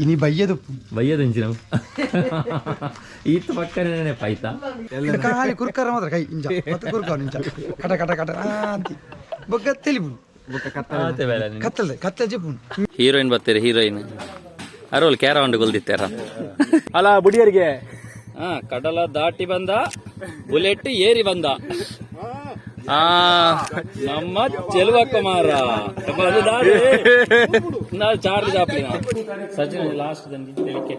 ಇನಿ ಬಯ್ಯದು ಬಯ್ಯದಂಚಿನ ಈತ ಪಕ್ಕನೆ ಪಾಯ್ತಾ ಖಾಲಿ ಕುರ್ಕರ ಮಾತ್ರ ಕೈ ಇಂಜ ಮತ್ತೆ ಕುರ್ಕರ ಇಂಜ ಕಟ ಕಟ ಕಟ ಆಂತಿ ಬೊಕ್ಕ ತೆಲಿಪುನು ಆತೆ ಬೇಲೆ ನೀನು. ಕತ್ತಲ್ದೆ ಕತ್ತಲ್ ಜೆಪ್ಪುನು. ಹೀರೋಯಿನ್ ಬರ್ತೀರಿ, ಹೀರೋಯಿನ್ ಅರೋಲ್ ಕ್ಯಾರ ಉಂಡು ಗೊಲ್ದಿತ್ತಾರ. ಅಲ್ಲ ಬುಡಿಯರಿಗೆ. ಹಾ, ಕಡಲ ದಾಟಿ ಬಂದ ಬುಲೆಟ್ ಏರಿ ಬಂದ ಆ ನಮ್ಮ ಚೆಲುವ ಕುಮಾರ. ಅದು ದಾರಿ ನಾವು ಚಾರ್ಜ್ ಚಾಪ್ಲಿನ ಸಚಿನ್ ಲಾಸ್ಟ್ ತೆಲಿಕೆ.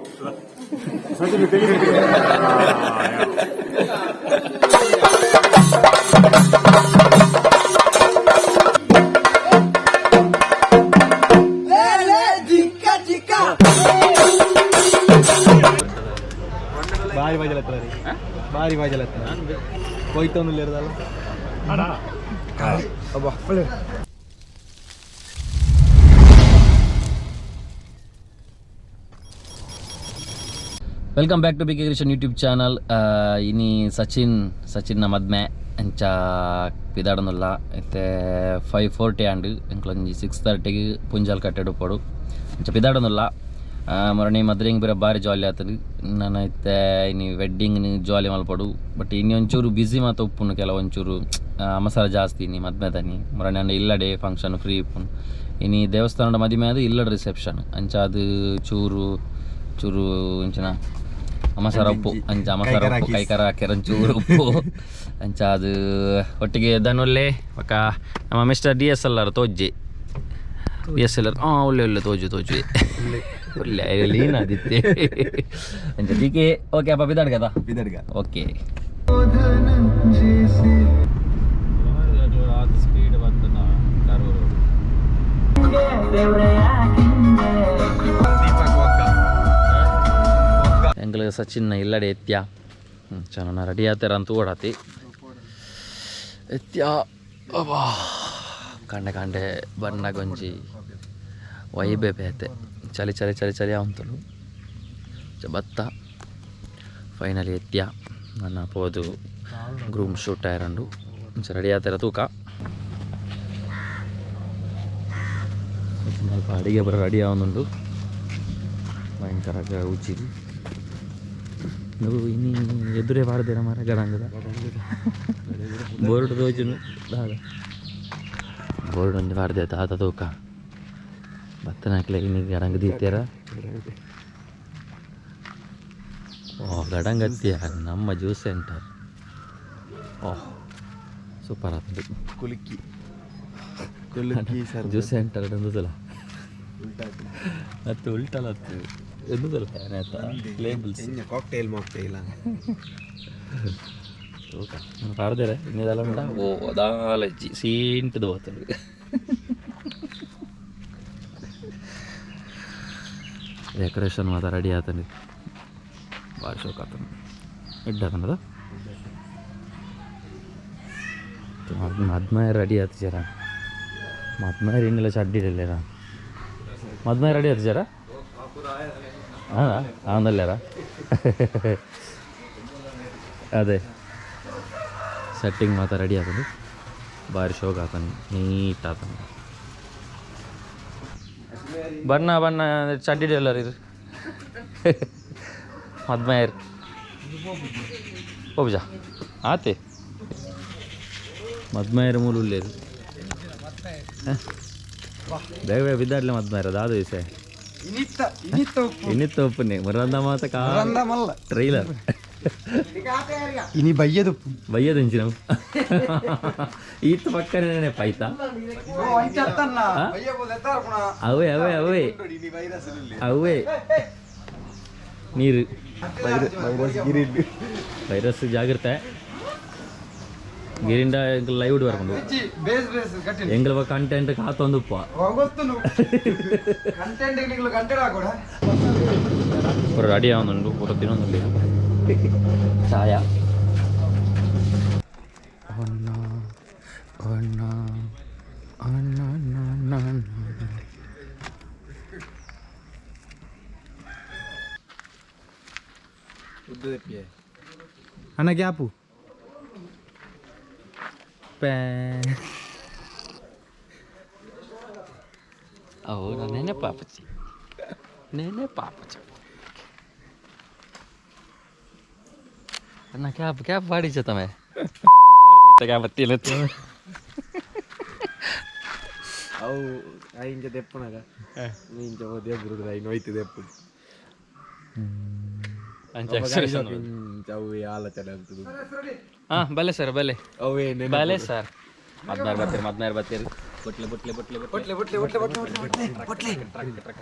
ಬಾರಿ ಬಾಜಲ್ ಹತ್ರ ರೀ, ಬಾರಿ ಬಾಜಲ್ ಹತ್ರ ಹೋಯ್ತು ಇರೋದಲ್ಲ. ಅಬ್ಬಾ ಒಳ್ಳೆ. Welcome back to big Krishan YouTube channel. ಇನಿ ಸಚಿನ್ ಸಚಿನ್ನ ಮದ್ಮೆ, ಅಂಚ ಪಿದಾಡೊಂದುಲ್ಲ. ಇತ್ತೆ 5:40 ಆಂಡ್. ಎಂಕ್ಲೊಂಜಿ 6:30ಗ್ ಪುಂಜಾಲ್ ಕಟ್ಟೆಡ್ ಉಪ್ಪೊಡು, ಅಂಚ ಪಿದಾಡೊಂದುಲ್ಲ. ಮರಣಿ ಮದ್ರಿಂಗ್ ಬಿರ ಬಾರಿ ಜಾಲಿ ಆತದು. ನಾನು ಇತ್ತೆ ಇನಿ ವೆಡ್ಡಿಂಗ್ ಜಾಲಿ ಮಲ್ಪೊಡು, ಬಟ್ ಇನಿ ಒಂಚೂರು ಬ್ಯುಸಿ ಮಾತ ಉಪ್ಪುಂಡು. ಕೆಲವು ಒಂಚೂರು ಅಮಸರ ಜಾಸ್ತಿ ಇನಿ ಮದ್ಮೆ ತನಿ. ಮರಣಿ ಅಂಡ ಇಲ್ಲಡೆ ಫಂಕ್ಷನ್ ಫ್ರೀ ಉಪ್ಪುಂಡು. ಇನಿ ದೇವಸ್ಥಾನದ ಮದಿಮೆ ಅದು ಇಲ್ಲಡೆ ರಿಸೆಪ್ಷನ್. ಅಂಚ ಅದು ಚೂರು ಚೂರು ಇಂಚಿನ ಅಮಸರ ಉಪ್ಪು, ಅಂಚ ಅಮಸರ ಉಪ್ಪು ಕೈಕರ ಹಾಕ್ಯಾರ ಒಂಚೂರು ಉಪ್ಪು. ಅಂಚ ಅದು ಒಟ್ಟಿಗೆ ದನೊಲ್ಲೆ ಬೊಕ್ಕ ನಮ್ಮ ಮಿಸ್ಟರ್ ಡಿ ಎಸ್ ಎಲ್ ಆರ್ ತೋಜ್ಜಿ. ಡಿ ಎಸ್ ಎಲ್ ಆರ್ ಹಾಂ ಒಳ್ಳೆ ಒಳ್ಳೆ ತೋಜು ತೋಜು ಒಳ್ಳೆ ಲೀನ್ ಆದಿತ್ತೆ. ಅಂಚ ದಿಕ್ಕೆ ಓಕೆ ಅಪ್ಪ, ಬಿದಾಡ್ಗದ. ಬಿದಡ್ಗ. ಓಕೆ. ಸ್ಪೀಡ್ ಬರ್ತದ. ಎಂಗ್ಲ ಸಚಿನ್ ಇಲ್ಲಡೆ ಎತ್ಯ ಚೆನ್ನ ರೆಡಿ ಆತಾರ ಅಂತ ಓಡಾತಿ ಎತ್ಯ. ಅಬ್ಬಾ, ಕಾಂಡೆ ಕಾಂಡೆ ಬಣ್ಣ ಗೊಂಜಿ ವೈಬೆ ಬೇತೆ. ಚಳಿ ಚಳಿ ಚಳಿ ಚಳಿ ಅವಂತಲು ಬತ್ತ ಫೈನಲಿ ಎತ್ಯ. ನನ್ನ ಪೋದು ಗ್ರೂಮ್ ಶೂಟ್ ಆಯರಂಡು. ರೆಡಿ ಆತಾರ ತೂಕ. ಸ್ವಲ್ಪ ಅಡಿಗೆ ಬರೋ ರೆಡಿ ಆವೊಂದುಂಡು. ಭಯಂಕರ ಉಜ್ಜಿದು. నువ్వు ಇನಿ ಎದುರೇ ಬಾರದೇನ ಮಾರ. ಗಡಂಗದ ಬೋರ್ಡ್ ತೋಜುನು ದಾದ ಬೋರ್ಡ್ ಒಂಜಿ ಪಾಡ್ದೆ ತಾತ ತೂಕ. ಬತ್ತನಾಕ್ಲೆ ಇನಿ ಗಡಂಗ ದೀತೇರ. ಓ ಗಡಂಗತ್ತಿಯ ನಮ್ಮ ಜ್ಯೂಸ್ ಸೆಂಟರ್. ಓಹ್, ಸೂಪರ್ ಆತಂದು. Kulukki kulukki sir. Juice centre ಎಂದದಲ್ಲ ಅತ್ತು ಉಲ್ಟಲ್ಲ ಅತ್ತು ಎಂದದಲ್ಲ ಏನಾಯ್ತಾ ಲೇಬಲ್ಸ್. Cocktail mocktail. ತೂಕ ಪಾಡ್ದೇರೆ ಇನ್ನದಲ್ಲ ಉಂಡ. ಓ ದಾಲಜ್ಜಿ ಸೀಂಟದು ಹೋಗ್ತದೆ. ಡೆಕೋರೇಷನ್ ಮಾತ್ರ ರೆಡಿ ಆತಂడి. ಭಾರಿ ಶೋಕ್ ಆತಂಡು, ಎಡ್ಡೆ ಆತಂಡದ. ಮದ್ಮೆ ರೆಡಿ ಆತು ಜರ. ಮದ್ಮೆ ಇನ್ನೆಲ್ಲ ಚಡ್ಡಿಡಲ್ಲೇರ. ಮದ್ಮೆ ರೆಡಿ ಆತು ಜರ. ಹಾಂ ಆಂದಲ್ಲೇರ. ಅದೇ ಸೆಟ್ಟಿಂಗ್ ಮಾತ್ರ ರೆಡಿ ಆತಂದು. ಭಾರಿ ಶೋಕ್ ಆತನು, ನೀಟ್ ಆತನು. ಬಣ್ಣ ಬಣ್ಣ ಚಡ್ಡಿ ಇದು ಮದ್ಮೇರ್ ಹೋಗ್ಜಾ ಆತೆ. ಮದ್ಮೇರ್ ಮೂಲ ಉಲ್ಲೇರು. ಬೇಗ ಬೇಗ ಬಿದ್ದಾಡ್ಲೆ ಮದ್ಮೇರ ದಾದ ವಿಷಯ. ಇನಿತ್ತ ಇನಿತ್ತ ಉಪ್ಪು. ಇನ್ನಿತ್ತ ಉಪ್ಪುನೆ ಮುರಂದ ಮಾತ ಕಾ ರಂದ ಮಲ್ಲ. ಟ್ರೈಲರ್. ಇನಿ ಬಯ್ಯದುಪ್ಪು. ಬಯ್ಯದಂಚಿನ ಈತ ಪಕ್ಕನೆ ಪಾಯ್ತಾ. ಓ ಅಂಚ ಅತ್ತನ್ನ ಬಯ್ಯ ಬೋದ ಎತ್ತಾರ ಪುಣ. ಅವೇ ಅವೇ ಅವೇ ಅವೇ ನೀರು. ವೈರಸ್ ಗಿರಿಲ್. ವೈರಸ್ ಜಾಗ್ರತೆ ಗಿರಿಂಡ ಲೈವ್ ಬರ್ಕೊಂಡು. ಇಜ್ಜಿ ಬೇಸ್ ಬೇಸ್ ಕಟ್ಟಿನ. ಎಂಗ್ಲ ಕಂಟೆಂಟ್ ಕಾತೊಂದುಪ್ಪ. ಗೊತ್ತುನು ಕಂಟೆಂಟ್ ನಿಗ್ಲು ಕಂಟೆಂಟ್ ಹಾಕೋಡ. ಪೂರ ರೆಡಿ ಆವೊಂದುಂಡು, ಪೂರ ತಿನ್ನೊಂದುಂಡು. ಚಾಯ ಅಣ್ಣ ಅಣ್ಣ ಅಣ್ಣ ಅಣ್ಣ ಅಣ್ಣ. ಅಣ್ಣ ಗ್ಯಾಪು. ಪೇ ಅವು ನಾನು ನೆನಪ ಅಪ್ಪಚ್ಚಿ. ನೇನೆ ಪಾಪ ಅಣ್ಣ ಕ್ಯಾಬ್ ಕ್ಯಾಬ್ ಬಾಡಿಚ ತಮೆ ಕ್ಯಾಬ್ ಬತ್ತಿಲ್ಲ. ಅವು ಇಂಚ ದೆಪ್ಪುನಗ ಇಂಚ ದೇಪುಡು ಐನು ಹೋಯ್ತು ದೆಪ್ಪುಡು. ಅಂಚ. ಇಂಚ ಅವು ಆಲೋಚನೆ ಆಗ್ತದೆ. ಹಾಂ, ಬಲ್ಲೆ ಸರ್, ಬಲ್ಲೆ. ಅವೇ. ಬಲೆ ಸರ್, ಮದ್ಮೇಲೆ ಬರ್ತೀರಿ, ಮದ್ಮೇಲೆ ಬರ್ತೀರಿ. ಬೊಟ್ಲೆ ಬೊಟ್ಲೆ ಬೊಟ್ಲೆ ಬೊಟ್ಲೆ. ಬೊಟ್ಲೆ ಬೊಟ್ಲೆ ಬೊಟ್ಲೆ ಬೊಟ್ಲೆ ಬೊಟ್ಲೆ ಬೊಟ್ಲೆ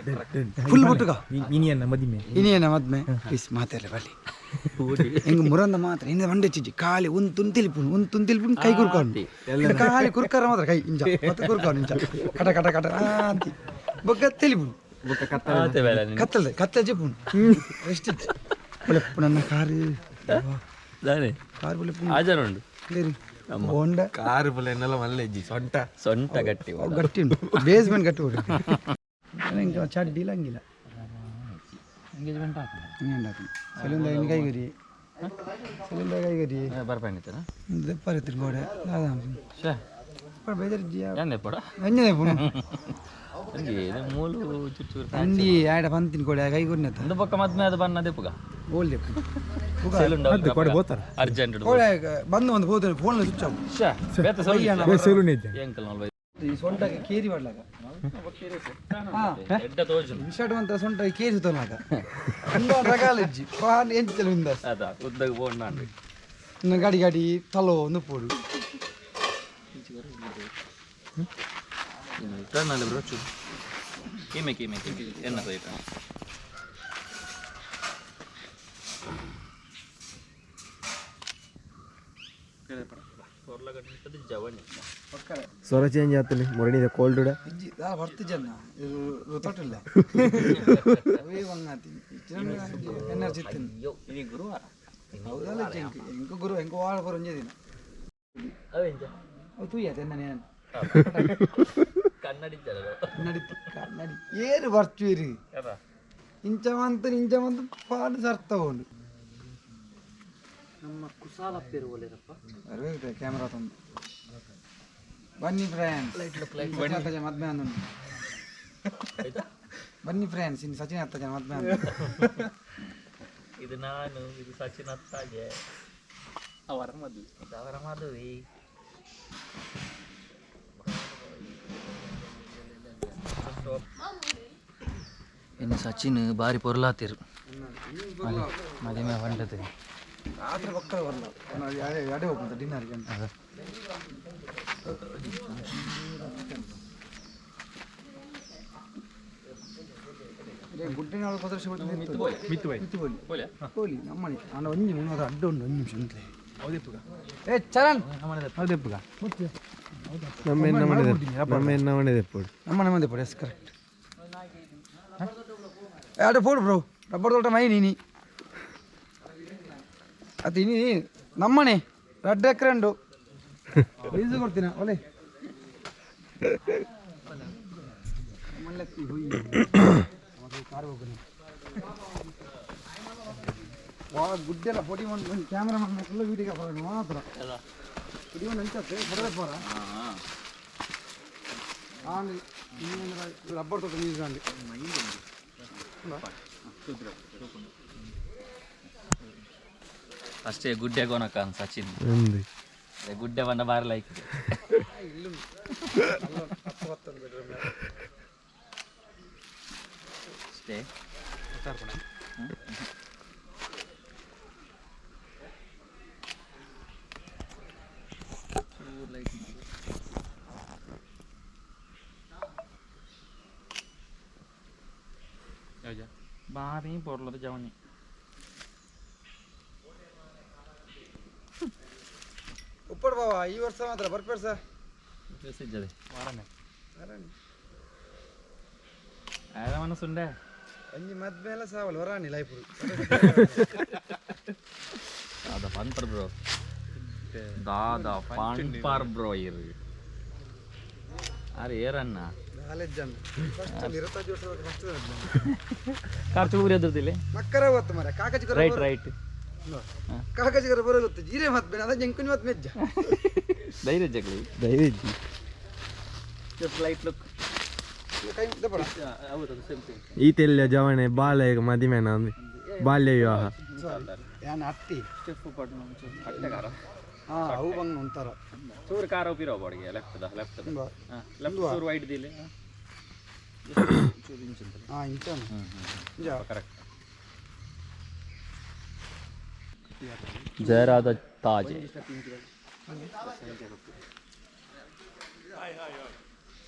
ಫುಲ್ ಬೊಟ್ಟುಗ. ಇನಿಯನ್ನ ಮದಿಮೆ. ಇನಿಯನ ಮದ್ಮೆ ಪ್ಲೀಸ್ ಮಾತಾಡಲಿ ಬಲ್ಲಿ. ಹೆಂಗ್ ಮುರಂದ ಮಾತ್ರ ಹಿಂದೆ ಮಂಡೆ ಚಿಜ್ಜಿ ಖಾಲಿ ಒಂದು ತುಂತಿಲಿಪುಣು, ಒಂದು ತುಂತಿಲಿಪುಣು. ಕೈ ಕುರ್ಕೊಂಡು ಖಾಲಿ ಕುರ್ಕರ ಮಾತ್ರ ಕೈ ಇಂಚ ಮತ್ತೆ ಕುರ್ಕೊಂಡು ಇಂಚ ಕಟ ಕಟ ಕಟ ಆಂತಿ ಬೊಕ್ಕ ತಿಳಿಪುಣು. ಆತೆ ಬೇಲೆ ನಿನ್ನ. ಕತ್ತಲ್ದೆ ಕತ್ತಲ ಜೆಪ್ಪುಣು ರೆಸ್ಟ್ ಬುಲೆಪ್ಪು ನನ್ನ ಕಾರು. ದಾನೆ? ಕಾರು ಬುಲೆಪ್ಪು. ಆಜಾರ ಉಂಡು. ಹೋಂಡ. ಕಾರು ಬಲ್ಲ ಎನ್ನೆಲ್ಲ ಮಲ್ಲೆಜ್ಜಿ ಸೊಂಟ. ಸೊಂಟ ಗಟ್ಟಿ. ಅವು ಗಟ್ಟಿ ಉಂಟು, ಬೇಸ್ಮೆಂಟ್ ಗಟ್ಟಿ ಉಂಟು. ಹಿಂಗೆ ಚಡ್ಡಿ ಇಲ್ಲ, ಹಂಗಿಲ್ಲ. ಎಂಗೇಜ್ಮೆಂಟ್. ಹಿಂಗೆ ಸಲಿಂದ ಇನ್ನು ಕೈಗರಿ, ಸಲಿಂದ ಕೈಗರಿ. ಬರ್ಪಂಡಿತನ. ದೆಪ್ಪರಿತ್ತಿನ ಗೋಡೆ ದಾದ. ಶೇ. ಬೇಜಾರಿಜ್ಜಿಯಾ? ಏನ್ ಪಡ? ಅಂಜನೆ ಪುನು. ಅಂಗಿ ಇದು ಮೂಲು ಚುಚ್ಚೂರು. ಅಂದಿ ಆಡ ಪಂತಿನ ಕೋಡೆ ಕೈ ಗುರ್ನೆತ್ತ. ಒಂದು ಪಕ್ಕ ಮದ್ಮೆ ಅದು ಬಣ್ಣ ದೆಪ್ಪುಗ. ಓಲ್ ದೆಪ್ಪು. ಅರ್ಜೆಂಟ್. ಕೋಡೆ ಬಂದು ಒಂದು ಹೋದ್ರೆ ಫೋನ್ ಸ್ವಿಚ್ ಆಫ್. ಶೇ, ಬೇತ. ಸೆಲೂನ್ ಇದ್ದೆ. ಎಂಕಲ್ ನಲ್ವೈ. ಈ ಸೊಂಟಕ್ಕೆ ಕೇರಿ ಮಾಡ್ಲಾಗ. ಎಡ್ಡ ತೋಜು. ವಿಷಾಡ್ ಅಂತ ಸೊಂಟ ಕೇರಿ ಸುತ್ತಲಾಗ ರಗಾಲ ಇಜ್ಜಿ ಪಾನ್ ಎಂಚಲು ಇಂದ. ಅದ ಉದ್ದಗ ಬೋಂಡ್ ನಾನು. ಇನ್ನು ಗಾಡಿ ಗಾಡಿ ತಲೋ ಒಂದು ಪೋಡು. ಟರ್ನ್ ಬ್ರೋ ಚು ಕೀಮೆ ಕೀಮೆ ಕೀಮೆ ಎನ್ನ ಸೈಟ. ಸ್ವರ ಚೇಂಜ್ ಆಗ್ತದೆ ಮೊರಣಿದ ಕೋಲ್ಡ್. ಇಜ್ಜಿ ದಾಲ ಬರ್ತಿಜನ್ನ ಇದು ತೊಟ್ಟಿಲ್ಲ ಅವೇ ಬಂಗಾತಿ ಎನರ್ಜಿ ಇತ್ತಿನ. ಇನಿ ಗುರುವಾರ. ಹೌದಲ್ಲ? ಎಂಕ್ ಎಂಕ್ ಗುರು ಎಂಕ್ ವಾರ ಪೂರ ಒಂಜೇ ದಿನ. ಅವೆಂಚ? ಅವು ತೂಯತೆ ಎನ್ನ ನೇನು. ಕನ್ನಡಿ. ಕನ್ನಡಿ ಕನ್ನಡಿ ಏರು ಬರ್ಚುರಿ. ಇಂಚ ಮಂತ್ ಇಂಚ ಮಂತ್ ಪಾಡು ಸರ್ತ ಉಂಡು. ನಮ್ಮ ಕುಸಾಲ ಪೇರು ಒಳ್ಳೆಯದಪ್ಪ. ಕ್ಯಾಮ್ರಾ ತಂದು ಬನ್ನಿ ಫ್ರೆಂಡ್ಸ್, ಸಚಿನ್ ಅತ್ತ ಜನ ಮದ್ಮೆ ಅಂದು. ಬನ್ನಿ ಫ್ರೆಂಡ್ಸ್, ಇನ್ನು ಸಚಿನ್ ಅತ್ತ ಜನ ಮದ್ಮೆ ಅಂದು. ಇದು ನಾನು, ಇದು ಸಚಿನ್ ಅತ್ತಾಗೆ, ಅವರ ಮದುವೆ, ಇದು ಅವರ ಮದುವೆ. ಇನ್ನು ಸಚಿನ್ ಬಾರಿ ಪೊರ್ಲಾತಿರು ಮದುವೆ ಹೊಂಟದೆ. ರಾತ್ರಿ ಪಕ್ಕ ಬರಲ್ಲ, ಎಡೆ ಹೋಗ್ಬಂತ ಡಿನ್ನರ್ಗೆ ಅಂತ. ಗುಡ್ಡಿನ ಪ್ರದರ್ಶ. ಮಿತ್ತು. ಮಿತ್ತು ಬೋಲಿ ಬೋಲಿ ನಮ್ಮನೆ ನಾನು ಒಂಜಿ ಮುನ್ನೂರ ಅಡ್ಡ ಉಂಡು. ಒಂದು ನಿಮಿಷ ಅಂತಲೇ. ಏ ಚರಣ್. ಹೌದೆಪ್ಪುಗ ನಮ್ಮ ಎನ್ನ ಮನೆ, ನಮ್ಮ ಎನ್ನ ಮನೆ ದೆಪ್ಪುಡು. ನಮ್ಮನೆ ಮಂದೆ ಪೋಡು. S, correct. ಅಡೆ ಪೋಡು ಬ್ರೋ, ರಬ್ಬರ್ ತೋಟ ಮೈ ನೀನಿ ಅದು ಇನಿ ನಮ್ಮನೆ ರಡ್ಡು ಎಕರೆ ಉಂಡು. ಲೀಸು ಕೊಡ್ತೀನ ಒಲೆ. ವಾ ಗುಡ್ಡೆಲ್ಲ ಪೊಡಿ ಒಂದು ಕ್ಯಾಮ್ರಾ ಫುಲ್ ವೀಡಿಯೋ ಮಾತ್ರ. ಪೊಡಿ ಒಂದು ಅಂಚತ್ತೆ ಬರದೆ ಪೋರ ಆಂಡ್ ರಬ್ಬರ್ ತೋಟ ನೀರು ಆಂಡ್. ಅಷ್ಟೇ ಗುಡ್ಡೆ ಗೋನಕ ಸಚಿನ್. ಒಂದು. ಅದೇ ಗುಡ್ಡೆ ಬಂದ ಬಾರಿ ಲೈಕ್. ಅಷ್ಟೇ. ಬಾರಿ ಪೊರ್ಲದ ಜವನಿ. ಉಪ್ಪಡ್ ಬಾವ ಈ ವರ್ಷ ಮಾತ್ರ ಬರ್ಪೇರ್ ಸರ್. ಸಿಜ್ಜದೆ ಆದ ಮನಸ್ಸುಂಡೆ. ಒಂಜಿ ಮದ್ಮೇಲೆ ಸಾವಲ್ ಹೊರಾಣಿ ಲೈಫ್. ದಾದ ಪಂಪರ್ ಬ್ರೋ, ದಾದ ಪಂಪರ್ ಬ್ರೋ ಇರು ಅರೆ ಏರನ್ನ. ನಾಲೆಜ್ ಜನ ಫಸ್ಟ್ 25 ವರ್ಷ ಫಸ್ಟ್. ಖರ್ಚು ಊರಿ ಅದ್ರದ್ದಿಲ್ಲ. ಮಕ್ಕರ ಗೊತ್ತು ಮರ ಕಾಕಜಿ. Right right. ಕಾಕಜಿಗರ ಬರೋ ಗೊತ್ತು ಜೀರೆ ಮತ್ ಬೇಡ ಅದ ಜಂಕುನಿ ಮತ್ ಮೆಜ್ಜ. ಧೈರ್ಯ ಜಗಲಿ. ಧೈರ್ಯ. Just light look. ಈ ತೆಲ್ಲ ಜವಣೆ ಬಾಲ್ಯ ಮದಿಮೆನ ಬಾಲ್ಯ ವಿವಾಹ ಯಾನ್ ಅಟ್ಟಿ ಹಾ ಅವು ಬಂಗ್ ಒಂಥರ ಚೂರು ಕಾರ ಉಪಿರೋ ಬಾಡಿಗೆ left the left the left ಚೂರು ವೈಟ್ ದಿಲೆ ಹಾ ಇಂಚನ ಇಂಚ ಕರೆಕ್ಟ್ ಜಯರಾದ ತಾಜೆ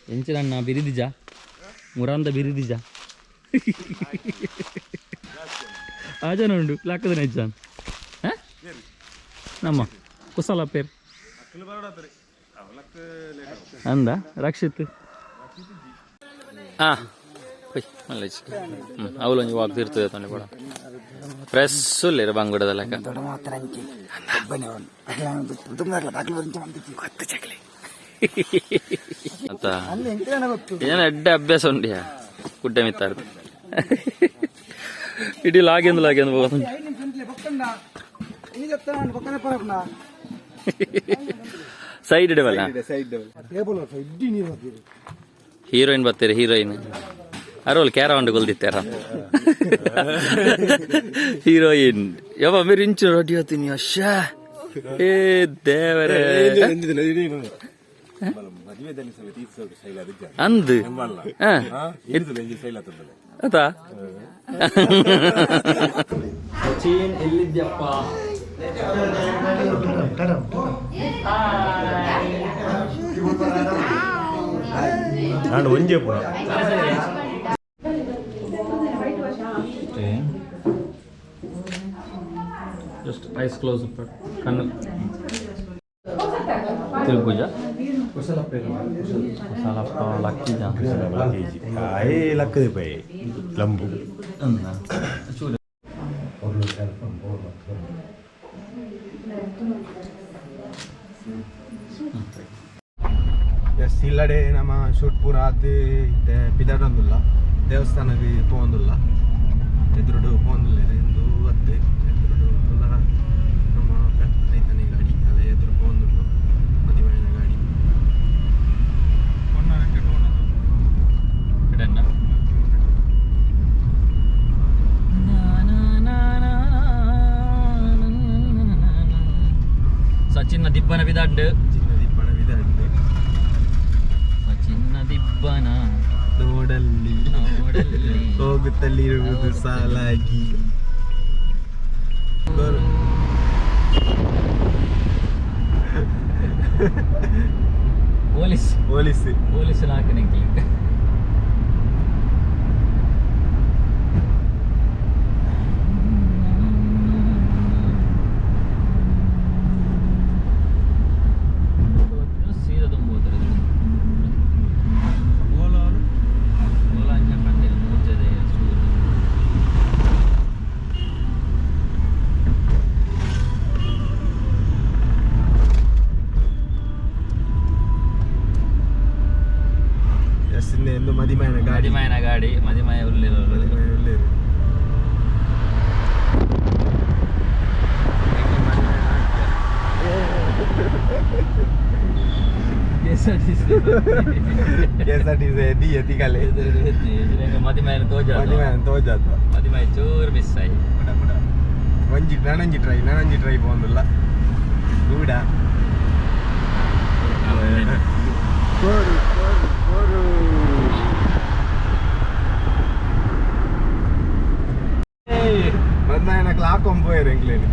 ಎಂಚಿನಣ್ಣ ಬಿರಿದಿಜ ಮುರಾಂದ ಬಿರಿದಿಜ ಆಜನ ಉಂಡು ಲಾಕದ ನೆಜ್ಜಾನ್ ನಮ್ಮ ಕುಸಲ ಪೇರ್ ಅಂದ ರಕ್ಷಿತ್ ಹಾಂ ಮಲ್ಲೇಜ್ ಅವಳು ಒಂಜಿ ವಾಕ್ ತಿರ್ತದೆ ತೊಂಡೆ ಕೂಡ ಫ್ರೆಶ್ ಉಲ್ಲೇರು ಬಂಗುಡದ ಲೆಕ್ಕ ದೊಡ್ಡ ಮಾತ್ರ ಅಂಚಿ ಒಬ್ಬನೇ ಅವನು ಗೊತ್ತು ಚಕ್ಲಿ ಅಂತ ಅಲ್ಲಿ ಎಂತ ಗೊತ್ತು ಏನ ಎಡ್ಡೆ ಅಭ್ಯಾಸ ಉಂಡಿಯ ಗುಡ್ಡೆ ಮಿತ್ತಾರ್ದು ಇಡೀ ಲಾಗೆಂದು ಲಾಗೆಂದು ಹೋಗೋದು ಸೈಡ್ ಇಡವಲ್ಲ ಹೀರೋಯಿನ್ ಬರ್ತೀರಿ ಹೀರೋಯಿನ್ ಅರೋಲ್ ಕ್ಯಾರ ಉಂಡು ಕೊಲ್ದಿತ್ತಾರ ಹೀರೋಯಿನ್ ಯಾವ ಮೇರೆ ಇಂಚು ರೆಡಿ ಆತೀನಿ ಅಶ್ಶ ಏ ದೇವರೇ ಅಂದು ಆತಾ ಸಚಿನ್ ಎಲ್ಲಿದ್ಯಪ್ಪ ನಾನು ಒಂಜೆ ಪುರ ಜಸ್ಟ್ ಐಸ್ ಕ್ಲೋಸ್ ಕಣ್ಣು ತಿರುಗುಜ ಕುಸಲಪ್ಪ ಲಕ್ಕಿಜ ಆಯೇ ಲಕ್ಕದೆ ಪೈ ಲಂಬು ಎಸ್ ಇಲ್ಲಡೆ ನಮ್ಮ ಶೂಟ್ ಪೂರ ಅದು ಇತ್ತೆ ಪಿದಾಡೊಂದುಲ್ಲ ದೇವಸ್ಥಾನಕ್ಕೆ ಪೋವೊಂದುಲ್ಲ ಎದುರುಡು ಪೋವೊಂದುಲ್ಲ ಎಂದು ಅತ್ತೆ ಎದುರುಡು ಪೂರ ನಮ್ಮ ಐತನೆ ಗಾಡಿ ಅಲ್ಲ ಎದುರು ಪೋವೊಂದುಂಡು ಮದಿಮಯನ ಗಾಡಿ ಸಚಿನ್ನ ದಿಬ್ಬನ ಬಿದಾಡ್ಡು ಚಿನ್ನ ದಿಬ್ಬಣ ಬಿದಾಡ್ದು ಸಚಿನ್ನ ದಿಬ್ಬನ ನೋಡಲ್ಲಿ ನೋಡಲ್ಲಿ ಹೋಗುತ್ತಲಿರುವುದು ಸಾಲಾಗಿ ಬರು. ಪೊಲೀಸ್ ಪೊಲೀಸ್ ಪೊಲೀಸ್ ಹಾಕಿ ಸೀದಾ ತುಂಬೋದು ಓಲಾ ಅಂಚ ಪಂಡಿಲ್ಲ ಮೂರ್ಜದೆ ಸೂರು ಎಸ್ ಎಂದು ಮದಿಮಯನ ಗಾಡಿ ಮದಿಮಯನ ಗಾಡಿ ಮದಿಮಯ ಉಲ್ಲಿರೋರು ಮದಿಮಯ ಉಳ್ಳೇರು. KSRTC ಎದಿ ಎದಿಗಲೆ. ಮದಿಮಯನ ತೋಜ ಮದಿಮಯನ ತೋಜಾತ. ಮದಿಮಯ ಚೂರು ಮಿಸ್ ಆಯಿ ಒಂಜಿ ನನಂಜಿ try ನನಂಜಿ try ಪೋಂದುಲ್ಲ ಗೂಡ ಮದ್ಮಯನ clock ಪೋಯರ್ ಎಂಕ್ಲೇನು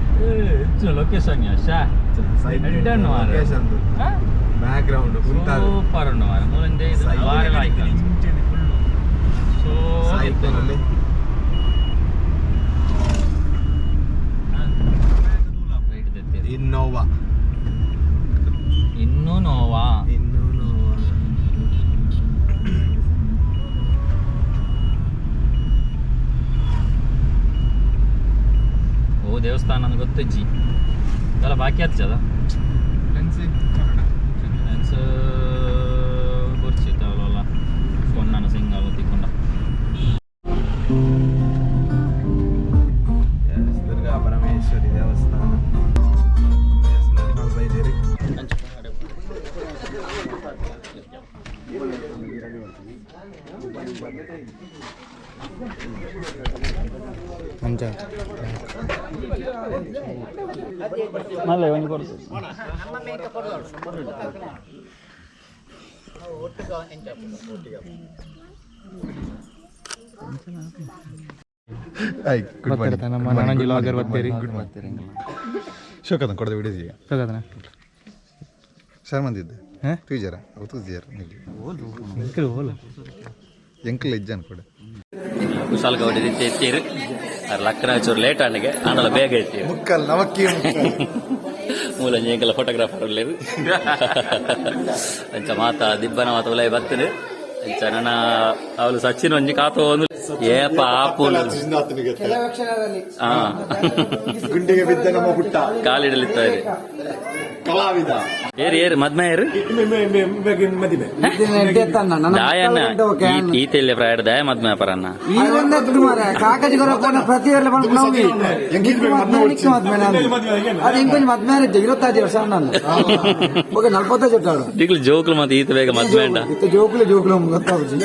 location Shah ಎಡ್ಡೆ ಮಾರ್ರೆ. ಲೊಕೇಶನ್ ಬ್ಯಾಕ್ ಗ್ರೌಂಡ್ ಕುಂತಾದ ಸೂಪರ್ ಉಂಡು ಮಾರ್ರೆ. ಮೂಲಂಜೆ ಇದು ಬಾರಿ ಲಾಯ್ಕ್ ಸೈಕಲ್ ಇನ್ನೋವಾ ಇನ್ನೂ ನೋವಾ ಇನ್ನೂ ನೋವಾ ಓ ದೇವಸ್ಥಾನ ಅಂತ ಗೊತ್ತಿಜ್ಜಿ ಅದೆಲ್ಲ ಬಾಕಿ ಆತ್ಜದ ಲೆನ್ಸ್ ಗುರ್ಚಿತ್ತ ಅವಲ್ಲ ಫೋನ್ ಸಿಂಗಲ್ ತಿಕ್ಕೊಂಡ ಎಸ್ ದುರ್ಗಾ ಪರಮೇಶ್ವರಿ ದೇವಸ್ಥಾನ ಎಸ್ ನದಿ ಬೈದೇರಿ ಅಂಚ ಮಲ್ಲ ಒಂಜಿ ಕೊಡ್ತು ನಮ್ಮ ನನಂಜಿ ಲಾಗರ್ ಬತ್ತೀರಿ ಶೋಕದ ಕೊಡದೆ ವಿಡಿಯೋ ತಗದನ ಸರ್ ಮಂದಿದ್ದೆ ಹಾ? ತೂಜಾರ ಅವು ತೂಜಾರ ಎಂಕಲ್ ಓಲ ಎಂಕಲ್ ಇಜ್ಜಾನ್ ಕೂಡ ಕುಶಾಲ್ ಗೌಡಿ ರೀತಿ ಎತ್ತೀರು ಅರ್ ಲಕ್ಕನ ಚೂರು ಲೇಟ್ ಆಣಿಗೆ ಆಂಡಲ ಬೇಗ ಎತ್ತೀರು ಮುಕ್ಕಲ್ ನಮಕ್ಕಿ ಮೂಲ ಎಂಕಲ ಫೋಟೋಗ್ರಾಫರ್ ಉಳ್ಳೇರು ಅಂಚ ಮಾತ ದಿಬ್ಬನ ಮಾತ ಉಲೈ ಬತ್ತನು ಅಂಚ ನನ್ನ ಅವಳು ಸಚಿನ್ ಒಂಜಿ ಕಾತು ಒಂದು ಏಪ ಆಪುನು ಹಾ ಗುಂಡಿಗೆ ಬಿದ್ದ ನಮ್ಮ ಪುಟ್ಟ ಕಾಲಿಡಲಿತ್ತಾರೆ ಕಲಾವಿದ ಏರು ಏರು ಮದ್ಮೆ ಏರು ದಾಯನ್ನ ಈತೆಲ್ಲ ಪ್ರಾಯಡ್ ದಾಯ ಮದ್ಮೆ ಪರನ್ನ ಕಾಕಜಿ ಪ್ರತಿ ಅದು ಇಂಕೊಂಚ ಮದ್ಮೆ ಇರುವತ್ತೈದು ವರ್ಷ ನಾನು ಓಕೆ ನಲ್ವತ್ತೈದು ಜೊಟ್ಟಾಡು ದಿಗ್ಲು ಜೋಕ್ಲು ಮತ್ತೆ ಈತ ಬೇಗ ಮದ್ಮೆ ಅಂಡ ಇತ್ತ ಜೋಕುಲು ಜೋಕುಲು ಗೊತ್ತಾಗುಜಿ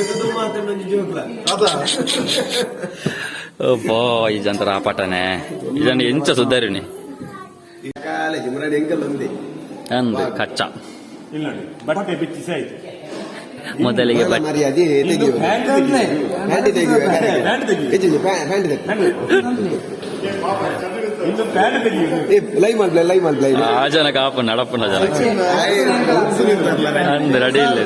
ಬೋ ಈ ಜಂತರ ಆಪಟನೆ ಇದನ್ನ ಎಂಚ ಸುದ್ದಾರಿನಿ ಅಂದು ಕಚ್ಚ ಬಟ್ಟೆ ಬಿಚ್ಚಿಸಿ ಆಯ್ತು ಮೊದಲಿಗೆ ಬಟ್ಟೆ ಮರ್ಯಾದೆ ತೆಗೆಯುವ ಪ್ಯಾಂಟ್ ತೆಗೆಯುವ ಪ್ಯಾಂಟ್ ಇನ್ನು ಪ್ಯಾಂಟ್ ತೆಗೆಯುವುದು ಲೈ ಮಲ್ಪ್ಲೆ ಲೈ ಮಲ್ಪ್ಲೆ ಆ ಜನ ಕಾಪು ನಡಪುನ ಜನ ಅಂದ್ ರೆಡಿ ಇಲ್ಲ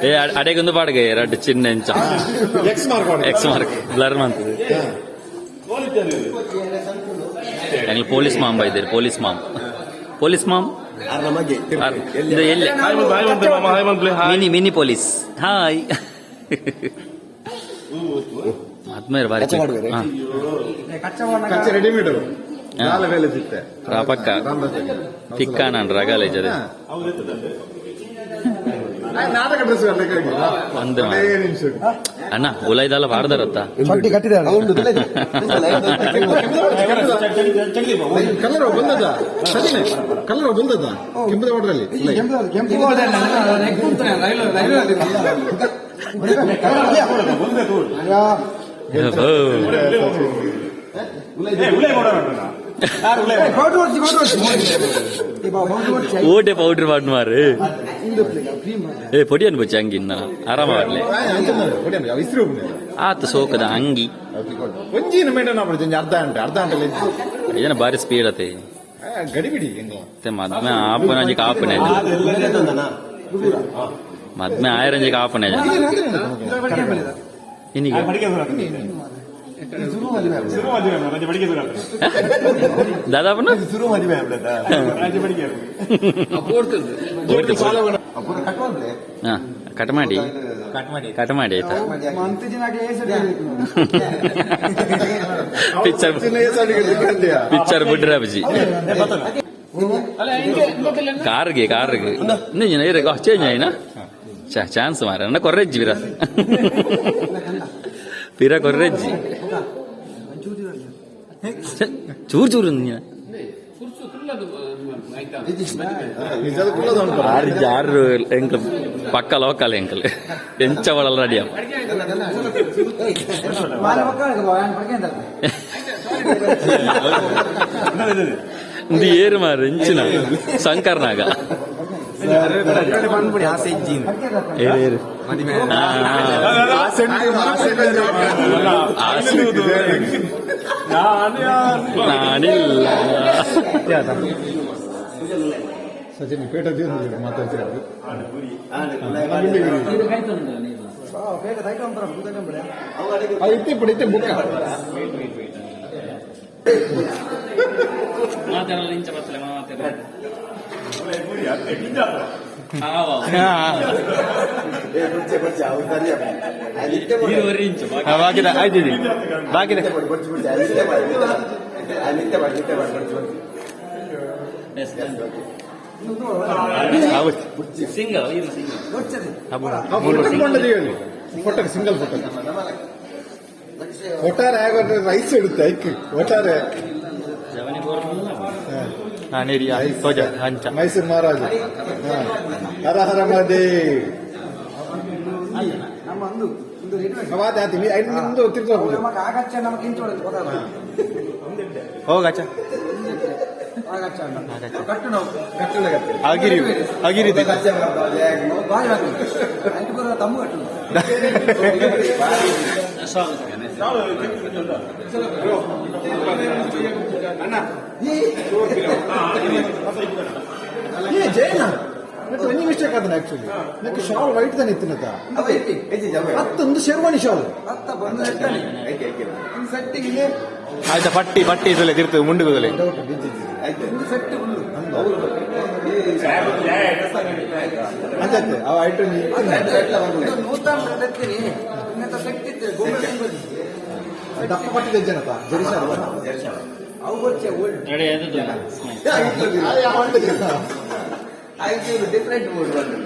ಏ ಅಡೆಗೊಂದು ಪಾಡ್ಗೆ ಎರಡು ಚಿನ್ನ ಎಂಚ X mark X mark blur ಮಂತದೆ ಎಂಗ್ಲ police ma'am ಬೈದಿರಿ police ma'am police ma'am ಇದು ಎಲ್ಲಿ mini mini police hi ಆದ್ಮೇಲೆ ಬಾರಿ ಹಾ. ಕಚ್ಚ ರೆಡಿಮೇಡ್ ನಾಲ್ ವೇಲೆ ಸಿಕ್ತೆ ಪಕ್ಕ ತಿಕ್ಕ ನಾನು ರಗಲೆ ಜದೆ ನಾಟಕ ಡ್ರೆಸ್ ಒಂದು ನಿಮಿಷ ಅಣ್ಣ ಉಲೈದಲ್ಲ ಬಾರ್ದರತ್ತ ಚಡ್ಡಿ ಕಟ್ಟಿದಾಳೆ ಕಲರ್ ಬಂದದ ಸರಿನೆ ಕಲರ್ ಬಂದದ ಕೆಂಪದ ವಾಟರಲ್ಲಿ ಕೆಂಪು ಓಟೆ ಪೌಡ್ರ್ ಮಾಡಿ ಮಾರು ಏ ಪೊಡಿ ಅನ್ಬಚ್ಚಿ ಅಂಗಿ ಇನ್ನ ಆರಾಮ ಬರ್ಲಿ ಇಸ್ರು ಆತ ಸೋಕದ ಅಂಗಿ ಒಂಜಿನ ಮೇಂಟೈನ್ ಮಾಡ್ತೀನಿ ಅರ್ಧ ಗಂಟೆ ಅರ್ಧ ಗಂಟೆ ಇದನ್ನ ಬಾರಿ ಸ್ಪೀಡ್ ಅತೆ ಗಡಿಬಿಡಿ ಹೆಂಗ ಮತ್ತೆ ಮದ್ಮೆ ಆಪನಂಜಿಗೆ ಆಪನೆ ಮದ್ಮೆ ಆಯರಂಜಿಗೆ ಆಪನೆ ಇನ್ನಿಗೆ ದಾದಾಪನ ಶುರು ಮದುವೆ ಹಾ ಕಟ್ ಮಾಡಿ ಕಟ್ ಮಾಡಿ ಆಯ್ತಾ ಪಿಕ್ಚರ್ ಪಿಕ್ಚರ್ ಬಿಡ್ರೆ ಅಬ್ಜಿ ಕಾರ್ಗೆ ಕಾರ್ಗೆ ಇನ್ನು ಚೇಂಜ್ ಆಯ್ನಾ ಚಾನ್ಸ್ ಮಾರ ಅಣ್ಣ ಕೊರ್ರೆಜ್ಜಿ ಬಿರ ಪಿರ ಕೊರ್ರೆಜ್ಜಿ ಚೂರು ಚೂರು ನೀನು ಆರು ಜಾರು ಎಂಕಲ್ ಪಕ್ಕ ಲೋಕಲ್ ಎಂಕಲ್ ಎಂಚ ಒಳಲ್ಲ ರೆಡಿ ಇದು ಏರು ಮಾರು ಎಂಚಿನ ಶಂಕರ್ನಾಗ ಏರು ಏರು ನಾನಿಲ್ಲ ಸಚಿನ್ ಪೇಟ ಮಾತಾಡ್ತೀರ ಇತ್ತೆ ಇತ್ತೆ ಬುಕ್ಕ ಬಾಕಿದ ಆಯ್ತು ಬಾಕಿದೆ single photo single photo ಒಟ್ಟಾರೆ ಆಗೋದ್ರೆ ರೈಸ್ ಇಡುತ್ತೆ ಐಕ್ ಒಟ್ಟಾರೆ ಮೈಸೂರು ಮಹಾರಾಜ ಹರ ಹರ ಮಹದೇವ್. ಒಂದು ಒಂದು ರೆಡಿ. ಆಗಚ್ಚ ನಮಗೆ ಇಂಚು ಗೊತ್ತಲ್ಲ. ಹೋಗಚ್ಚ. ಆಗಚ್ಚ ಕಟ್ಟು ನಾವು. ಅಗಿರಿ ಅಗಿರಿ. ಬಾರಿ ಐದು ತಮ್ಮ ಕಟ್ಟು. ಏ ಜಯನ ಒಂಜಿ ಮಿಸ್ಟೇಕ್ ಆದನ ಆಕ್ಚುಲಿ ನಂಗೆ ಶಾಲ್ ವೈಟ್ ತಾನೆ ಇತ್ತಿನತ ಮತ್ತೊಂದು ಶೇರ್ವಾಣಿ ಶಾಲ್. ಅತ್ತ ಬಂದು ಹೇಳ್ತಾನೆ ಒಂದು ಸೆಟ್ಟಿಗೆ. ಆಯ್ತಾ, ಪಟ್ಟಿ ಪಟ್ಟಿ ಇದಲ್ಲ ತಿರ್ತದೆ ಮುಂಡುಗುದಲೆ. ಒಂದು ಸೆಟ್ ಉಂಡು. ಅಂಚತ್ತೆ ಅವ ಐಟಮ್. ನೂತನ ಎತ್ತೀನಿ ಇನ್ನೆಂತ ಸೆಟ್ ಇತ್ತು ಗೊಂಬೆ. ದಪ್ಪ ಪಟ್ಟಿ ಜನತ ಜರಿ ಶಾಲ್. ಅವು ಗೊಚ್ಚೆ ಓಲ್ಡ್. ಡಿಫ್ರೆಂಟ್ ಮೂಡ್ ಬಂದು.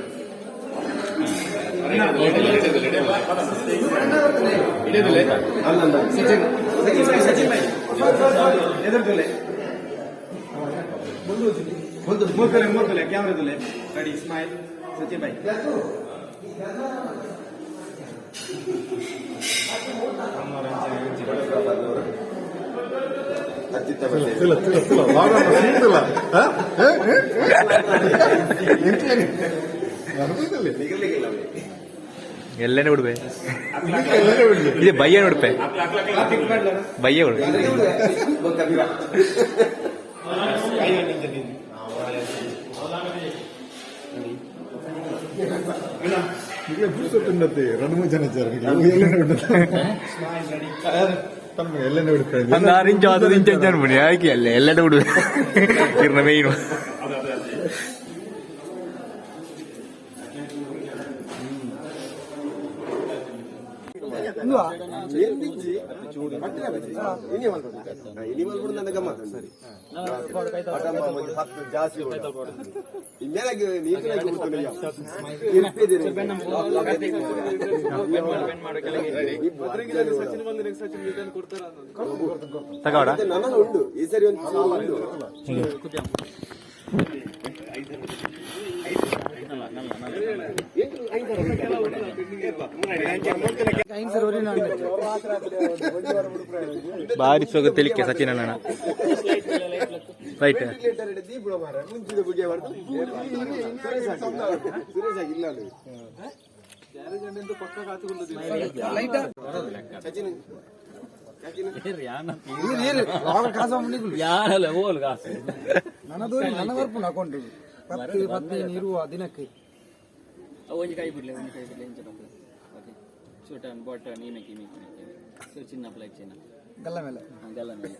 ಎದುರುದಲೆ ಮೂರ್ತಲೆ ಮೂರ್ತಲೆ ಕ್ಯಾಮ್ರಾದಲ್ಲೇ ರೆಡಿ ಸ್ಮೈಲ್ ಸಚಿನ್ ಭಾಯ್. ತಿಲ್ಲ ತಿಲ್ಲ ತಿಲ್ಲ ಸೀತಿಲ್ಲ. ಎಲ್ಲನೇ ಬಿಡ್ಬೆ ಇದೆ ಬಯ್ಯ ನೋಡ್ಪೆ ಬಯ್ಯ ಬಿಡ್ಬೆ. ಪುರ್ಸೊತ್ತುಂಡತ್ತೆ ಎರಡು ಮೂರು ಜನ ಎಲ್ಲೆಣ್ಣೆ ತಮ್ಮ ಎಲ್ಲೆಣ್ಣೆ ಬಿಡ್ತಾರೆ. ಒಂದು 6 ಇಂಚು 10 ಇಂಚು ಇಂಚು ಅನ್ಬಿಡಿ ಹಾಕಿ ಅಲ್ಲೇ ಎಲ್ಲೆಡೆ ಬಿಡುವೆ ಇರ್ನ ಮೇಯ್ನು. ಜಾಸ್ತಿ ತಗೋಡ. ನನಗೆ ಉಂಟು ಈ ಸರಿ ಒಂದು ಉಂಟು. ಬಾರಿ ಸೊಗ ತಿಳಿಕೆ ಸಚಿನ್ ಅಣ್ಣ ರೈಟ್. ದೀಪುಳ ಮಾರ ಮುಂಚಿದ ಬುಗೆ ಸುರೇಶ್ ಆಗಿಲ್ಲ ಅಲ್ಲಿ. ಸಚಿನ್. ಯಾರಲ್ಲ ಹೋಲ್ ಕಾಸು. ನನ್ನದು ನನ್ನ ಬರ್ಪುಂಡು ಅಕೌಂಟ್ 10 15 ಇರುವ ದಿನಕ್ಕೆ. ಒಂಜಿ ಕೈ ಬಿಡ್ಲೆ, ಒಂಜಿ ಕೈ ಬಿಡ್ಲೆ ಇಂಚ ಬರ್ತದೆ. ಓಕೆ ಚೂಟನ್ ಬಟನ್ ಈಮೆಕ್ ಈಮೆಕ್ ಸೊ ಚಿನ್ನ ಪ್ಲೈ ಚಿನ್ನ. ಗಲ್ಲ ಮೇಲೆ. ಹಾ, ಗಲ್ಲ ಮೇಲೆ.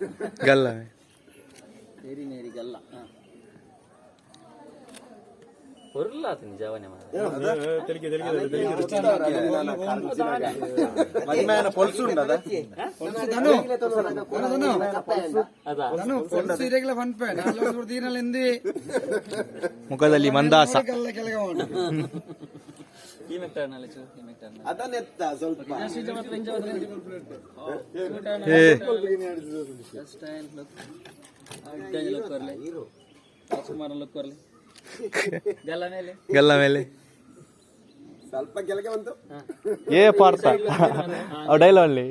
ಗಲ್ಲ. ನೇರಿ ನೇರಿ ಗಲ್ಲ. ಹಾ ಹೊರಲ್ಲ ಆತ ನಿಜವನೇ ಮಾರ. ಪೊಲ್ಸು ಉಂಟದ. ಧನು ಧನು. ಅದಾ. ಧನು ಪೊಲ್ಸು ಇರೆಗ್ಲ ಪನ್ಪೆ ನಾಲ್ ದೀನಲ್ಲಿ ಎಂದಿ. ಮುಖದಲ್ಲಿ ಮಂದಾಸ. ಗಲ್ಲ ಕೆಳಗೆ ಉಂಟು. ಈಮೆಕ್ ಟರ್ನ್ ಅಲ್ಲ ಚೂ ಈಮೆಕ್ ಟರ್ನ್. ಅದನ್ನೆತ್ತ ಸ್ವಲ್ಪ. ಇಂಚ ಮಾತ್ರ ಇಂಚ ಮಾತ್ರ. ಏ. ಸ್ಟೈಲ್ ಲುಕ್ ಲುಕ್ ಬರ್ಲಿ, ರಾಜ್ಕುಮಾರ್ ಲುಕ್ ಬರ್ಲಿ ಗಲ್ಲ ಮೇಲೆ. ಗಲ್ಲ ಮೇಲೆ. ಸ್ವಲ್ಪ ಕೆಳಗೆ ಬಂತು. ಏ ಪಾರ್ಥ ಡೈಲಾಗ್ ಅಲ್ಲಿ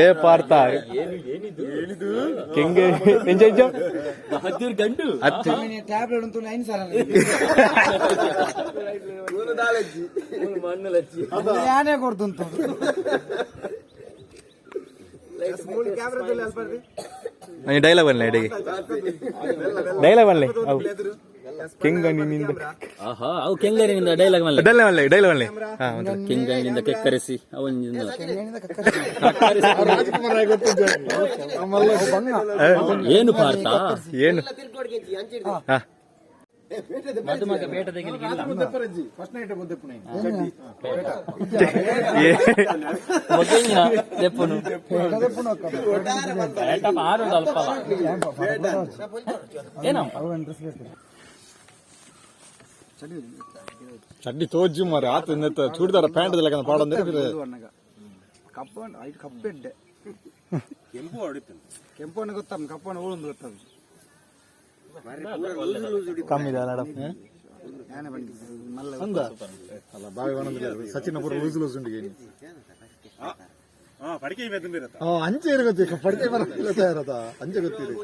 ಏ ಪಾರ್ಥ ಕೆಂಗೆ ಎಂಜ ಎಂಜ. ಬಹದ್ದೂರ್ ಗಂಡು. ಹತ್ತು. ಟ್ಯಾಬ್ಲೆಟ್ ಉಂಟು 9 ಸರ. ಮೂರು ದಾಲಜ್ಜಿ. ಮಣ್ಣು ಲಚ್ಚಿ. ಯಾನೇ ಕೊಡ್ತುಂಟು. ಡೈಲಾಗ್ ಬನ್ನಿ ಅಡಿಗೆ ಡೈಲಾಗ್ ಬನ್ನಿ ಅವು ಕೆಂಗಣ್ಣಿನಿಂದ. ಆಹಾ ಅವು ಕೆಂಗರಿನಿಂದ ಡೈಲಾಗ್ ಮಲ್ಲ. ಡೈಲಾಗ್ ಬನ್ನಿ ಡೈಲಾಗ್ ಬನ್ನಿ ಹಾ ಒಂದು. ಕೆಂಗಣ್ಣಿನಿಂದ ಕೆಕ್ಕರಿಸಿ ಅವನಿಂದ. ಏನು ಪಾರ್ಥ? ಏನು ಹಾ. ಮದುಮಗ ಬೇಟ ತೆಗಿಲಿಕ್ಕಿಲ್ಲ. First night ಬಂದೆಪ್ಪು. ಏ. ಮೊಗ್ಗಿನ ದೆಪ್ಪುನು ಬೇಟ ಮಾರುದು ಅಲ್ಪಲ್ಲ ಏನಪ್ಪ. ಚಡ್ಡಿ ತೋಜು ಮಾರೆ ಆತ ಇನ್ನೆತ್ತ ಚೂಡಿದಾರ ಪ್ಯಾಂಟ್ ಲೆಕ್ಕ ಪಾಡಂದ್ರೆ. ಕಪ್ಪ ಐದು ಕಪ್ಪೆಡ್ಡೆ ಕೆಂಪು ಗೊತ್ತ ಕಪ್ಪನ ಓಳೊಂದು ಗೊತ್ತದು. ಕಮ್ಮಿ ಇದೆ ನಡ. ಅಲ್ಲ ಬಾವಿ ಒಣಂದಿಲ್ಲ ಸಚಿನ್ ಪೂರ ಲೂಸ್ ಲೂಸ್ ಉಂಡು ಏನು. ಪಡಿಕೆ ಅಂಚೆ ಇರು ಗೊತ್ತಿ ಪಡಿಕೆ ಬರಲ್ಲ ತಯಾರದ ಅಂಚೆ ಗೊತ್ತಿರಿ.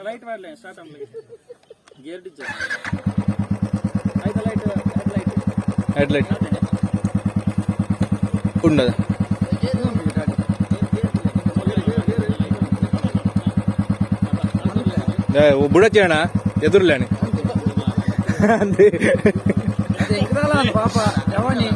ಲೈಟ್ ಮಾಡಲಿ ಸ್ಟಾರ್ಟ್ ಆಗಲಿ gear head light ಉಂಡದ. ಬುಡಚೇಣ ಎದುರ್ಲೇಣಿ. ಪಾಪ ಯಾವನಿ.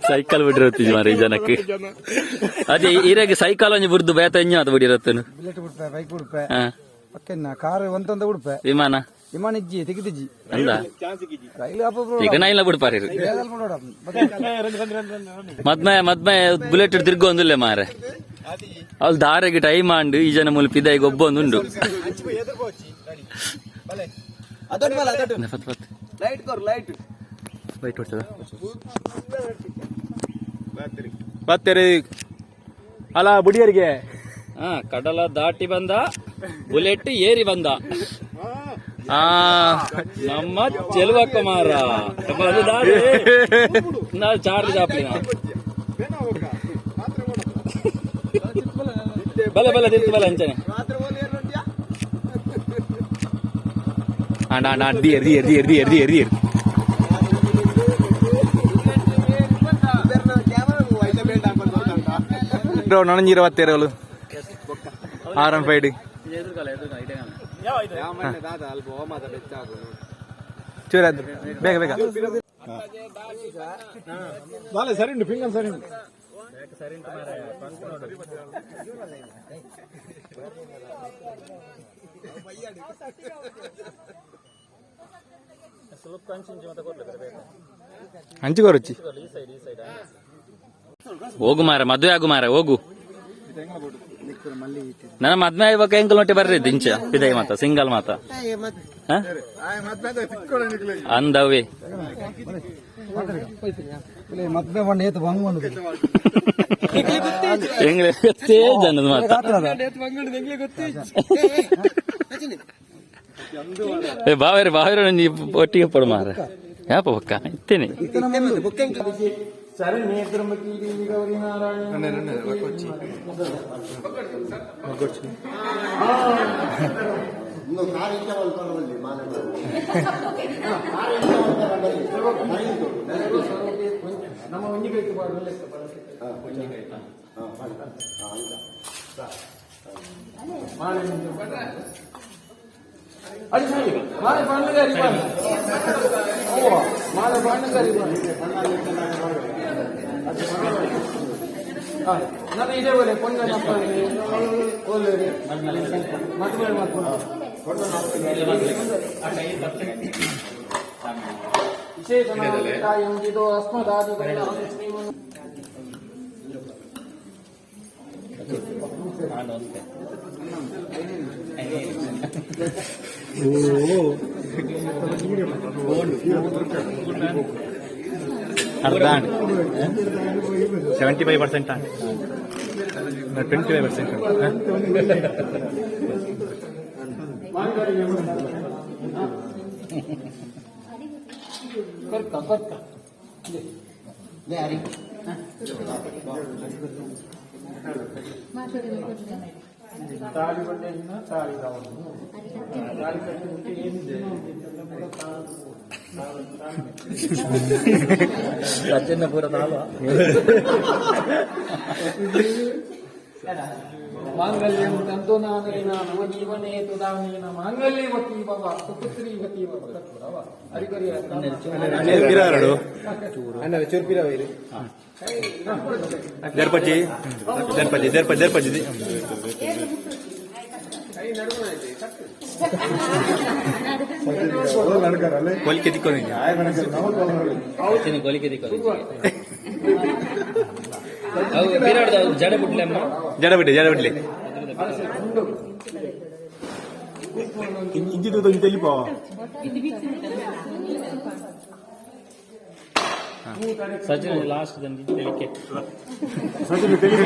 ಸೈಕಲ್ ಬಿಡಿರತ್ತಿ ಮಾರ ಈ ಜನಕ್ಕೆ. ಅದೇ ಇರಾಗ ಸೈಕಲ್ ಒಂಜಿ ಬುರ್ದು ಬೇತ ಎಂಜ ಅದು ಬಿಡಿರತ್ತನು. ಬುಲೆಟ್ ಬಿಡ್ಪೆ, ಬೈಕ್ ಬಿಡ್ಪೆ, ಪಕ್ಕೆನ್ನ ಕಾರ್ ಒಂತಂದ ಬಿಡ್ಪೆ. ವಿಮಾನ? ವಿಮಾನ ಇಜ್ಜಿ, ತೆಗೆದಿಜ್ಜಿ. ಅಂದ. ರೈಲು ಅಪ್ಪ. ಈಗ ನಾ ಇಲ್ಲ ಬಿಡ್ಪಾರಿ. ಮದ್ಮೆ ಮದ್ಮೆ ಬುಲೆಟ್ ತಿರ್ಗು ಒಂದಿಲ್ಲ ಮಾರೆ. ಅವ್ಳು ದಾರೆಗೆ ಟೈಮ್ ಆಂಡು ಈ ಜನ ಮೂಲ ಪಿದಾಯಿಗೆ ಒಬ್ಬ ಒಂದುಂಡು. ಪತ್ ಪತ್. ಲೈಟ್ ಕೊರ್ ಲೈಟ್. ಲೈಟ್ ಹೊಡ್ತದ ಬತ್ತೇರಿ ಅಲ್ಲ ಬುಡಿಯರಿಗೆ. ಹಾ, ಕಡಲ ದಾಟಿ ಬಂದ ಬುಲೆಟ್ ಏರಿ ಬಂದ ಆ ನಮ್ಮ ಚೆಲುವ ಕುಮಾರ. ಅದು ದಾರಿ ನಾವು ಚಾರ್ಜ್ ಚಾಪ್ಲಿ ನಾವು. ಬಲೆ ಬಲೆ ತಿರ್ತು ಬಲೆ ಅಂಚನೆ. ಆಂಡ ಆಂಡ dear dear dear dear dear dear. ನನಂಜಿರ ಬತ್ತೇರಲು ಆರ್ ಒನ್ ಫೈಡ್. ಚೂರ ಬೇಗ ಬೇಗ. ಬಾಲೆ ಸರಿ ಉಂಟು, ಫಿಂಗರ್ ಸರಿ ಉಂಟು. ಹಂಚಿಕೊರೊಚ್ಚಿ. ಹೋಗು ಮಾರ, ಮದುವೆ ಆಗು ಮಾರ, ಹೋಗು. ನನ್ನ ಮದ್ವೆ ಆಯ್ವಾಗ ಎಂಕಲ್ ನೊಟ್ಟಿ ಬರ್ರಿ ದಿಂಚ ಪಿದೈ ಮಾತ ಸಿಂಗಲ್ ಮಾತ ಹ? ಅಂದವೇ. ಮದ್ವೆ ಬಂಡ ಏತು ಬಂಗ್ ಬಂದು. ಎಂಗ್ಲೆ ಗೊತ್ತೇ ಜನದ ಮಾತ. ಏ ಬಾವೇರಿ ಬಾವೇರಿ, ಒಂಜಿ ಒಟ್ಟಿಗೆ ಪಡು ಮಾರ. ಯಾಪ ಬೊಕ್ಕ ಇತ್ತೇನೆ. ಅರ್ಧ 75%, 25%. ಸಜ್ಜನ ಪೂರ ತಾಳು. ಮಾಂಗಲ್ಯಂ ತಂತುನಾನೇನ ನವಜೀವನೇ ತುದಾನೇನ ಮಾಂಗಲ್ಯವತಿ ಭವ ಸುಪುತ್ರೀವತಿ ಭವ ಹರಿಕರಿಯ. ದರ್ಪಜಿ ದರ್ಪಜಿ ದರ್ಪ ದರ್ಪಜಿ. ಕೊಲಿಕೆ ತಿಕ್ಕೊಂಡು. ಕೊಲಿಕೆ ತಿಕ್ಕೊಂಡು. ಅವು ಬಿರಾಡ್ದ ಜಡೆ ಬಿಡ್ಲೆಮ್ಮ. ಜಡ ಬಿಡ್ಲಿ, ಜಡ ಬಿಡ್ಲಿ. ಇಂಜಿದು ತೆಲಿಪೋ. ಸಚಿನ್ ಲಾಸ್ಟ್ ದಂಡಿ ತೆಲಿಕೆ. ಸಚಿನ್ ತೆಲಿ.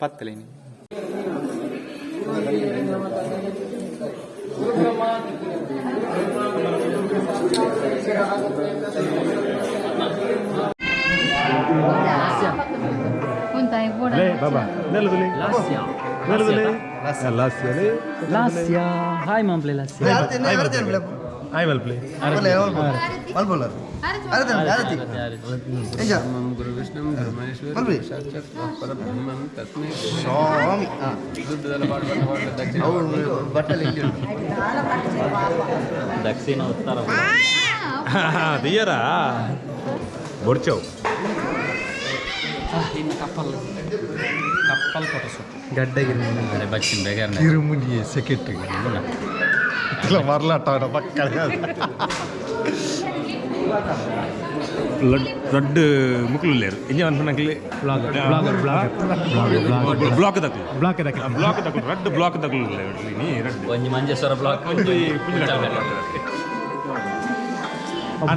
ಪತ್ತಲೆ. ಬಾಬಾ ನೆಲದಲ್ಲಿ ನೆಲದಲ್ಲಿ ಲಾಸ್ಯ. ಲಾಸ್ಯ, ಹಾಯ್ ಮಾಂಪ್ಲೆ ಲಾಸ್ಯ. ಹಾಯ್ ಮಲ್ಪ್ಲೆ. ಸ್ವಾಮಿ ದಕ್ಷಿಣ ಉತ್ತರ. ದಿಯರಾ ಬೊರ್ಚವು. ಇನ್ನು ಕಪ್ಪಲ್ ಕಪ್ಪಲ್ ಫೋಟೋಶೂಟ್. ಗಡ್ಡಗಿರಿ. ಬಚ್ಚಿನ ಬೇಗಾರ. ತಿರುಮುನಿಯೇ ಸೆಕ್ರೆಟರಿ ಮರಲಾಟ ಪಕ್ಕ. ದೊಡ್ಡ ಮುಕ್ಲು ಇಂಜ ಅನ್ಪನಕ್ಲಿ ಬ್ಲಾಕ್ ದಕ್ಲು. ಬ್ಲಾಕ್ ದಕ್ಲು. ಬ್ಲಾಕ್ ದಕ್ಲು, ರಡ್ಡ್ ಬ್ಲಾಕ್ ದಕ್ಲು ನೀ ರಡ್ಡ್. ಒಂಜಿ ಮಂಜೇಶ್ವರ ಬ್ಲಾಕ್. ಒಂಜಿ.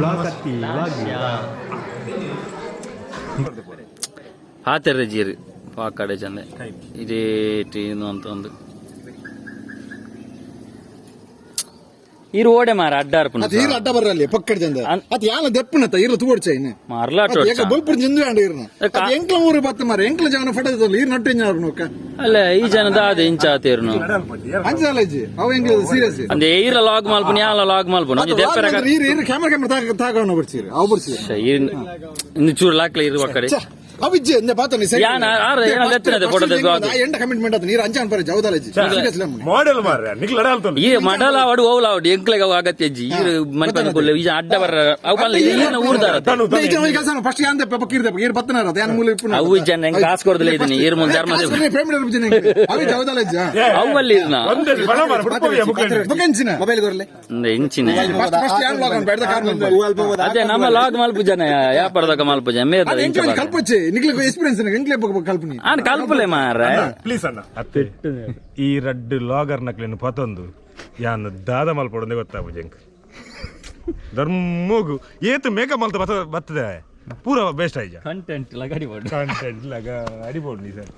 ಬ್ಲಾಕ್ ಅತ್ತಿ. ಪಾತೆರ್ರೆ ಜೀರು ಪಾಕಡೆ ಚಂದ ಇದೇ ಟೀನು ಅಂತ ಒಂದು ಈರು ಓಡೆ ಮಾರ ಅಡ್ಡ ಅರ್ಪಣ. ಅದು ಈರು ಅಡ್ಡ ಬರ್ರಲ್ಲಿ ಪಕ್ಕಡ ಚಂದ. ಅದು ಯಾಲ ದೆಪ್ಪನತ್ತ ಈರ್ಲ ತೂವಡ್ಚ ಇನ್ನು. ಮರ್ಲಾಟ. ಏಕ ಬೊಲ್ಪುರ್ ಜಿಂದು ಅಂಡ ಈರ್ನ. ಅದು ಎಂಕ್ಲ ಊರು ಬತ್ತ ಮಾರ ಎಂಕ್ಲ ಜಾನ ಫಟ ಈರ್ ನಟ್ಟು ಇಂಜ ನೋಕ. ಅಲ್ಲ, ಈ ಜನದ ಅದ ಇಂಚ ಆತೇರ್ನು. ಅಂಚ ಇಜ್ಜಿ ಅವ ಎಂಕ್ಲ ಸೀರಿಯಸ್. ಅಂದೆ ಈರ ಲಾಗ್ ಮಲ್ಪುನ, ಯಾಲ ಲಾಗ್ ಮಲ್ಪುನ ಒಂಜಿ ದೆಪ್ಪರ. ಈರ್ ಈರ್ ಕ್ಯಾಮರಾ ಕ್ಯಾಮರಾ ತಾಕ ತಾಕವನ ಬರ್ಚೀರಿ ಅವ ಬರ್ಚೀರಿ. ಇನ್ನು ಚೂರು ಲಾಕ್ಲೆ ಇರುವ ಕಡೆ. ಅವಿಜ್ಜೆ ಇಂದ ಪಾತನಿ ಸರಿ. ಯಾನ್ ಆರ್ ಏನ ಲೆತ್ತನದೆ ಫೋಟೋ ತೆಗ್ದು ಅದು. ಎಂಡ ಕಮಿಟ್ಮೆಂಟ್ ಆತ ನೀರು ಅಂಚಾನ್ ಪರ ಜೌದಾಲಜಿ ಸೀರಿಯಸ್. ಮಾಡೆಲ್ ಮಾರ್ರೆ, ನಿಕ್ಲ ಅಡಾಲ್ತೊಂದು. ಈ ಮಡಲ ಅವಡು ಓವ್ಲ ಅವಡು ಎಂಕ್ಲೆಗ್ ಅವು ಅಗತ್ಯ ಇಜ್ಜಿ. ಈರು ಮನ್ಪಂದ ಕುಲ್ಲೆ ಈ ಅಡ್ಡ ಬರ್ರ ಅವು ಪಲ್ಲ ಈರ್ನ ಊರ್ದಾರ. ಕೆಲಸ ಫಸ್ಟ್ ಯಾನ್ ದೆಪ್ಪ ಕೀರ್ ದೆಪ್ಪ ಈರ್ ಬತ್ತನಾರ ಯಾನ್ ಮೂಲ ಇಪ್ಪುನ. ಅವು ಜನ ಹೆಂಗ್ ಕಾಸು ಕೊಡ್ದಲೇ ಇದೀನಿ ಈರ್ ಮುಂದೆ ಧರ್ಮ. ಪೇಮೆಂಟ್ ಇರ್ಬಿಜಿನ ಅವಿ ಜೌದಾಲಜಿ. ಅವು ಅಲ್ಲಿ ಇರ್ನ. ಒಂದೇ ಬಣ ಮಾರ ಬಿಡ್ಪೋವಿಯ ಮುಕ್ಲು. ಬೊಕಂಚಿನ ಮೊಬೈಲ್ ಕೊರ್ಲೆ. ಇಂಚಿನ. ಫಸ್ಟ್ ಫಸ್ಟ್ ಯಾನ್ ಲಾಗ್ ಆನ್ ಬೇಡ ಕಾರ್. ಅದೇ ನಮ್ಮ ಲಾಗ್ ಮಲ್ಪು ಜನ ಯಾಪರ್ದಕ ಮಲ್ಪು ಜನ ಮೇದ ಇಂಚ ಎಂಕ್ಲೆ ಕಲ್ಪಚ್ಚಿ ನಿಕ್ಲೆ ಎಕ್ಸ್ಪೀರಿಯನ್ಸ್ ಎಂಕ್ಲೆ ಕಲ್ಪನಿ. ಆನ್ ಕಲ್ಪಲೆ ಮಾರ್ರೆ. ಪ್ಲೀಸ್ ಅಣ್ಣ ಅತ್ತೆ, ಈ ರಡ್ಡ್ ಲಾಗರ್ ನಕ್ಲೆನ್ ಪತೊಂದು ಯಾನ್ ದಾದ ಮಲ್ಪೊಡಂದೆ ಗೊತ್ತಾಪು ಜಂಕ್. ಧರ್ಮೋಗು ಏತ್ ಮೇಕಪ್ ಮಲ್ತ ಬತ್ತ ಬರ್ತದೆ, ಪೂರ ಬೆಸ್ಟ್ ಆಯ್ಜ. ಕಂಟೆಂಟ್ ಲಗಡಿ ಬೋರ್ಡ್. ಕಂಟೆಂಟ್ ಲಗ ಅಡಿಬೋಡು ನೀ ಸರ್.